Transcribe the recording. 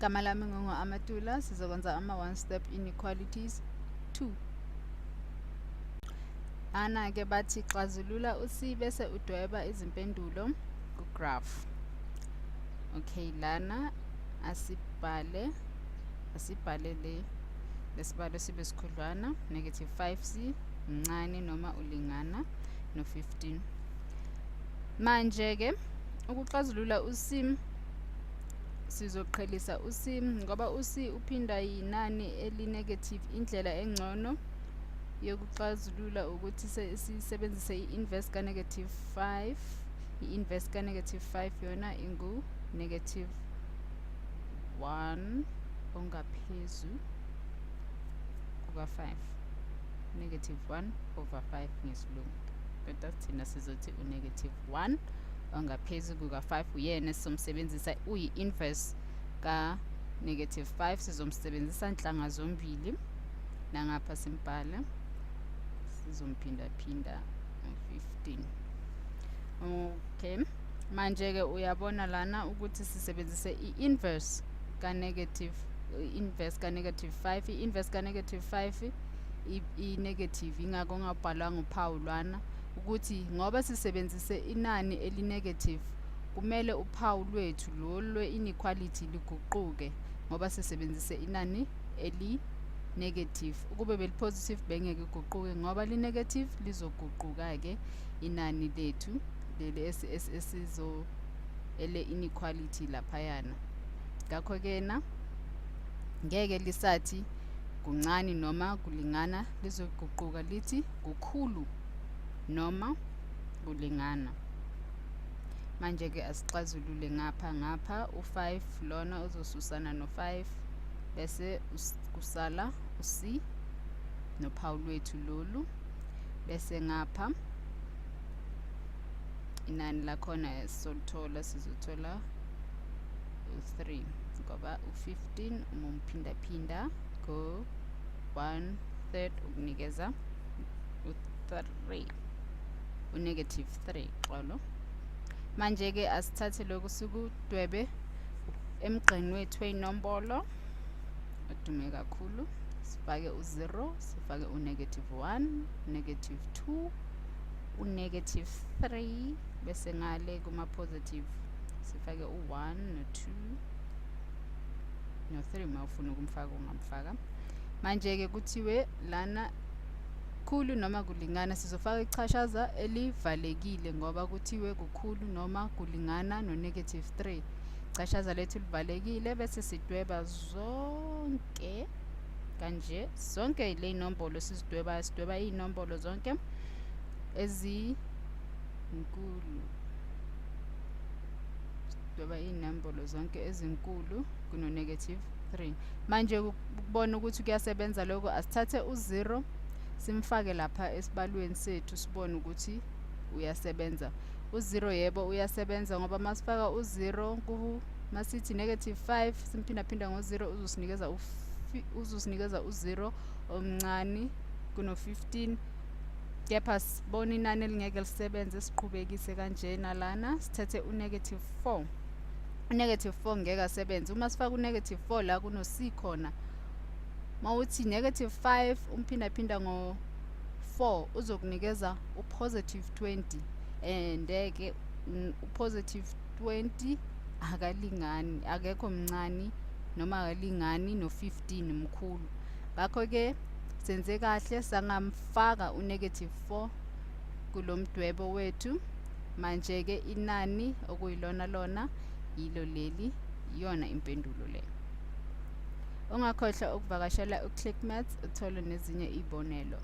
Igama lami ngingu-Amatula, sizokwenza ama-one step inequalities 2. Lana-ke bathi xazulula u-C bese udweba izimpendulo ku-graph. Okay, lana asibhale le lesibalo sibe sikhudlwana, negative 5c mncane noma ulingana no-15. Manje-ke ukuxazulula u-c, sizoqhelisa u-c ngoba u-c uphinda yinani eli-negative. Indlela engcono yokuxazulula ukuthi sisebenzise i-inverse ka-negative 5. I-inverse ka-negative 5 yona ingu-negative 1 ongaphezu kuka-5, negative 1 over 5 ngesilungu, kodwa thina sizothi u-negative 1 ongaphezu kuka-5 uyena esizomsebenzisa, uyi-inverse ka-negative 5. Sizomsebenzisa nhlanga zombili, nangapha simbhale, sizomphindaphinda ngo-15. Okay, manje-ke uyabona lana ukuthi sisebenzise i-inverse ka-negative, i-inverse ka-negative 5. I-inverse ka-negative 5 i-negative, ingakho ungabhalwanga uphawu lwana ukuthi ngoba sisebenzise inani eli-negative, kumele uphawu lwethu lolu lwe-inequality liguquke ngoba sisebenzise inani eli-negative. Ukube beli-positive bengeke iguquke, ngoba li-negative lizoguquka-ke inani lethu leli esizo ele-inequality laphayana. Ngakho-ke na ngeke lisathi kuncane noma kulingana, lizoguquka lithi kukhulu noma kulingana. Manje-ke asixazulule ngapha ngapha, u-5 lona uzosusana no-5, bese kusala u-c nophawu lwethu lolu, bese ngapha inani lakhona solithola, sizothola u-3 ngoba u-15 uma umphindaphinda go 1/3 ukunikeza u-3, u-negative 3, xolo. Manje-ke asithathe lokhu sikudwebe emgqeni wethu wey'nombolo odume kakhulu. Sifake u-0, sifake u-negative 1, negative 2, u-negative 3, bese ngale kuma-positive sifake u-1 no-2 no-3. Uma ufuna ukumfaka ungamfaka. Manje-ke kuthiwe lana kukhulu noma kulingana, sizofaka ichashaza elivalekile ngoba kuthiwe kukhulu noma kulingana no-negative 3. Ichashaza lethu livalekile, bese sidweba zonke kanje, zonke le inombolo sizidweba, sidweba iy'nombolo zonke ezinkulu, sidweba iy'nombolo zonke ezinkulu kuno-negative 3. Manje ukubona ukuthi kuyasebenza lokho, asithathe u-0 simfake lapha esibalweni sethu, sibone ukuthi uyasebenza. U-0, yebo, uyasebenza, ngoba masifaka u-0 ku masithi negative 5 simphindaphinda ngo-0, uzosinikeza u-0 omncane kuno-15. Kepha sibona inani elingeke lisebenze, siqhubekise kanjena lana, sithathe u-negative 4. U-negative 4 ngeke asebenze. Uma sifaka u-negative 4 la kuno-c khona, mawuthi negative 5 umphindaphinda ngo-4 uzokunikeza u-positive 20, and-ke u-positive 20 akalingani, akekho mncane noma akalingani no-15, mkhulu. Ngakho-ke senze kahle sangamfaka u-negative 4 kulo mdwebo wethu. Manje-ke inani okuyilona lona yilo leli, iyona impendulo le. Ungakhohlwa ukuvakashela u-Click Maths uthole nezinye iy'bonelo.